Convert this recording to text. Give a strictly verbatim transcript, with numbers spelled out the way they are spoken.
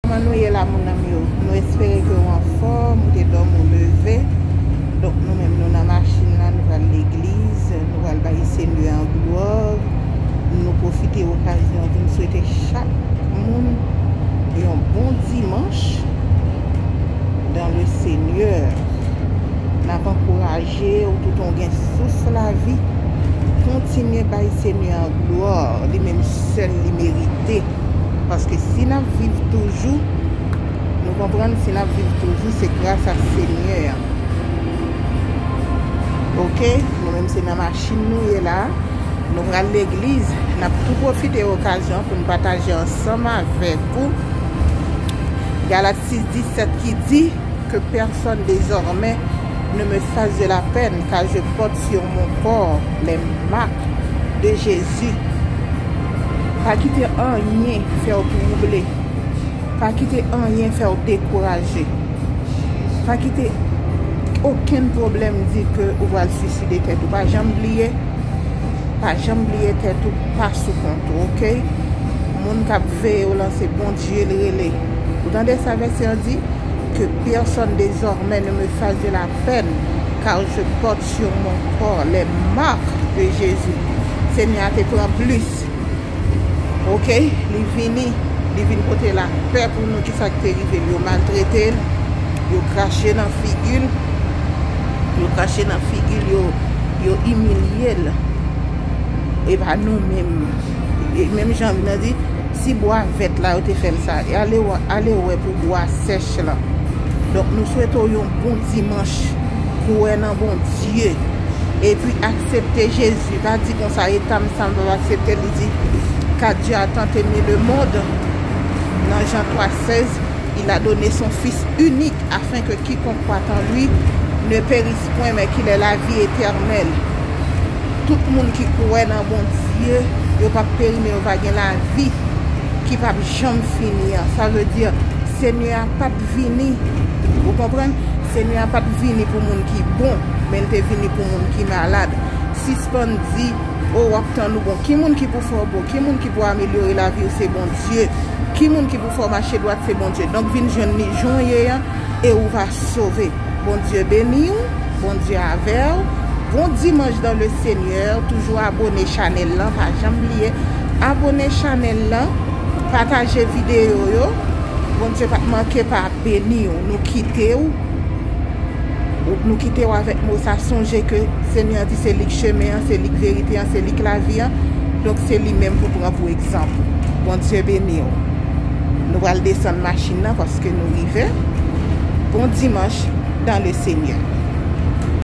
Kòman nou ye la, moun an m yo? Nou espere ke w anfòm, ou te dòmi, ou leve. Donk, nou menm, nou nan machin la, nou pral legliz, nou pral bay Senyè an glwa. Nou pwofite okazyon pou n swete chak moun yon bon dimanch dans le Seigneur. N ap ankouraje w, toutan w gen souf lavi, kontinye bay Senyè an glwa, li menm sèl li merite. Paske si n ap viv toujou, nou konprann, si n ap viv toujou, se gras a Senyè a. Oke, nou menm se nan machin nou ye la. Nou pral legliz, n ap tou pwofite okazyon pou n pataje ansanm avèk ou Galat sis disèt ki di, que personne désormais ne me fasse de la peine, car je porte sur mon corps les marques de Jésus. Pa kite anyen fè w twouble. Pa kite anyen fè w dekouraje. Pa kite okenn pwoblèm di ke ou pral swiside tèt ou. Pa janm bliye, pa janm bliye tèt ou pa sou kont ou, oke? Moun k ap veye w lan, se Bondye l rele. Ou tande sa vèsè an di? Que personne désormais ne me fasse de la peine, car je porte sur mon corps les marques de Jésus. Senyè a te pran plis. Oke, li vini, li vin pote lapè pou nou. Kisa k te rive l? Yo maltrete l, yo krache nan figi l, yo krache nan figi l, yo, yo imilye l. E pa nou menm. E menm jan nan di, si bwa vèt la yo te fè l sa, e ale wè, ale wè pou bwa sèch lan. Donk, nou swete w yon bon dimanch, kwè nan Bondye. Epi aksepte Jezi. Pa di konsa, e ta m sa m p ap aksepte l. Li di, car Dieu a tant aimé le monde, nan Jan twa sèz, il a donné son Fils unique, afin que quiconque croit en lui ne périsse point, mais qu'il ait la vie éternelle. Tout moun ki kwè nan Bondye, yo p ap peri, men yo va gen lavi ki p ap janm fini an. Sa vle di, Senyè a pa t vini, ou konprann? Senyè a pa t vini pou moun ki bon, men l te vini pou moun ki malad. Sispann di, o, w ap tann ou bon. Ki moun ki pou fè w bon? Ki moun ki pou amelyore lavi w? Se Bondye. Ki moun ki pou fè w mache dwat? Se Bondye. Donk, vin jwenn li jan w ye an, e ou va sove. Bondye beni w. Bondye avè w. Bon dimanch dans le Seigneur. Toujou abone chanèl lan. Pa janm bliye abone chanèl lan. Pataje videyo yo. Bondye p ap manke pa beni w. Nou kite w. Nou kite w avèk mo sa. Sonje ke Senyè a di se li k chemen an, se li k verite an, se li k lavi an. Donk, se li menm pou pran pou egzanp. Bondye beni w. Nou pral desann machin nan paske nou rive. Bon dimanch dans le Seigneur.